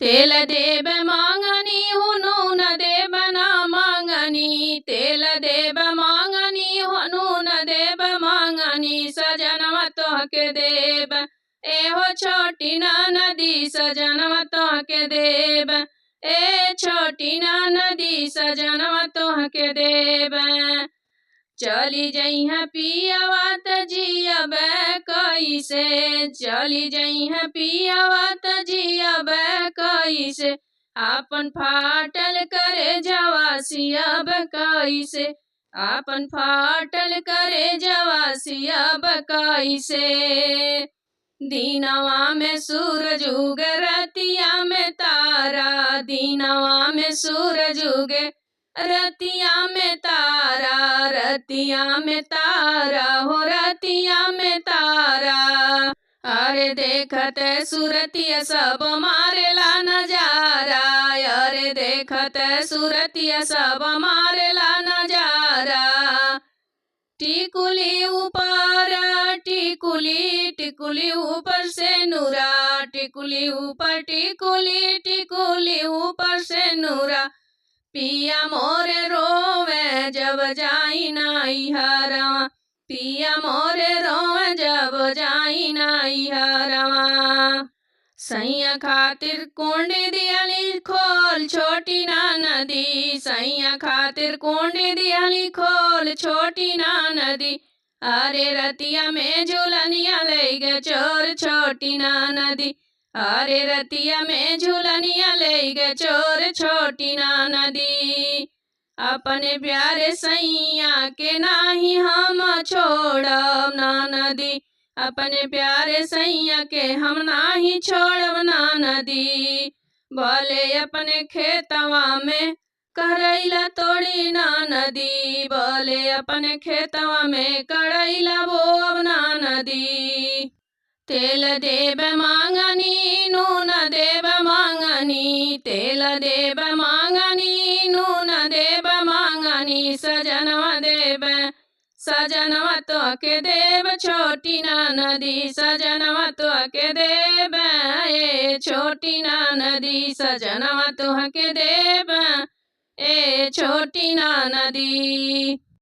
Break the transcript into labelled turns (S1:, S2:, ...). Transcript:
S1: तेल देब मांगनी हो नून देब ना मांगनी, तेल देब मांगनी हो नून देब मांगनी, सजनवा तोहके देब एहो छोटी ना नदी, सजनवा तोहके देब ए छोटी ना नदी, सजनवा तोहके देब। चली जइहा पियावा त जियब कैसे, चली जइहा पियावा त जियब कैसे, आपन फाटल करे जवा सियब कैसे, आपन फाटल करे जवा सियब कैसे। दीनवा में सूरज उगे रतिया में तारा, दीनवा में सूरज उगे रतिया में तारा, रतिया में तारा हो रतिया में तारा। अरे देखत सूरतिया सब मारेला नजारा, अरे देखत सूरतिया सब मारेला नजारा। टिकुली ऊपर टिकुली, टिकुली ऊपर से नूरा, टिकुली ऊपर टिकुली, टिकुली ऊपर से नूरा। पिया मोरे रोवे जब जाई नाई हरवा, पिया मोरे रोवे जब जाई नाई हरवा। सैया खातिर कुंडी दियाली खोल छोटी ना नदी, सैया खातिर कुंडी दियाली खोल छोटी ना नदी। अरे रतिया में झूलनिया ले गए चोर छोटी ना नदी, अरे रतिया में झूलनिया ले गए चोर छोटी ना नदी। अपने प्यारे सैया के नाही हम छोड़ब ना नदी, अपने प्यारे सैया के हम नाही छोड़ब ना नदी। बोले अपने खेतवा में करैला तोड़ी ना नदी, बोले अपने खेतवा में करैला बोब ना नदी। तेल देब मांगनी नून देब मांगनी, तेल देब मांगनी नून देब मांगनी, सजनवा देब सजनवा तोहके देब छोटी ना नदी, सजनवा तोहके देब ए छोटी ना नदी, सजनवा तोहके देब ए छोटी।